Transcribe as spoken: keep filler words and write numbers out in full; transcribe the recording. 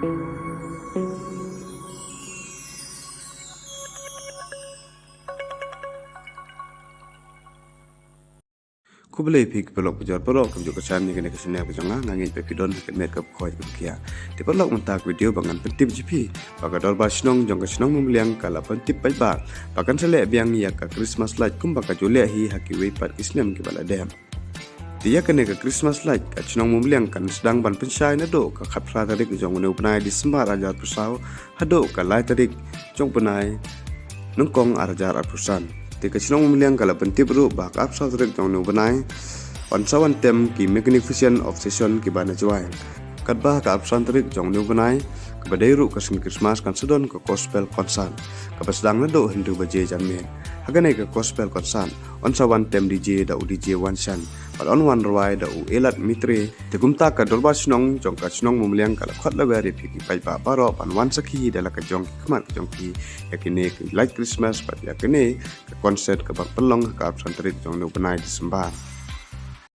Khublei phi ki paralok bajor paralok, kumjuh ka shan ïa kane ka channel ka jong nga, nga ngeit ba phi don ha ka met ka khot ka khiah. Te paralok, mynta ka video ba ngan pyntip ïa phi ba ka dorbar shnong jong ka shnong Mawmyliang ka la pyntip paidbah ba kan sa leh biang ïa ka Christmas light kumba ka ju leh hi ha kiwei pat ki snem kiba la dep. Te ïa kane ka Christmas light ka shnong Mawmyliang kan sdang ban pynshai naduh ka khatphra tarik jong une u bnai December arhajar arphew saw haduh ka lai tarik jong u bnai Nyngkong arhajar arphew san. Te ka shnong Mawmyliang ka la pyntip ruh ba ka arphew saw tarik jong une u bnai yn sa wan tem ki Magnificent Procession kiba na Jowai. Katba ka arphew san tarik jong une u bnai, kaba dei ruh ka sngi Christmas, kan sa don ka gospel concert kaba sdang naduh hynriew baje janmiet. Ha kane ka gospel concert yn sa wan tem DJ da u DJ Wanshan bad yn wan rwai da u Elad Maitre. Te kumta ka dorbar shnong jong ka shnong Mawmyliang ka la khot lawei ïa phi ki paidbah baroh ban wan sakhi da la ka jong ki khmat ka jong ki ïa kine ki light Christmas bad ïa kane ka concert kaba pynlong ha ka arphew san tarik jong une u bnai December.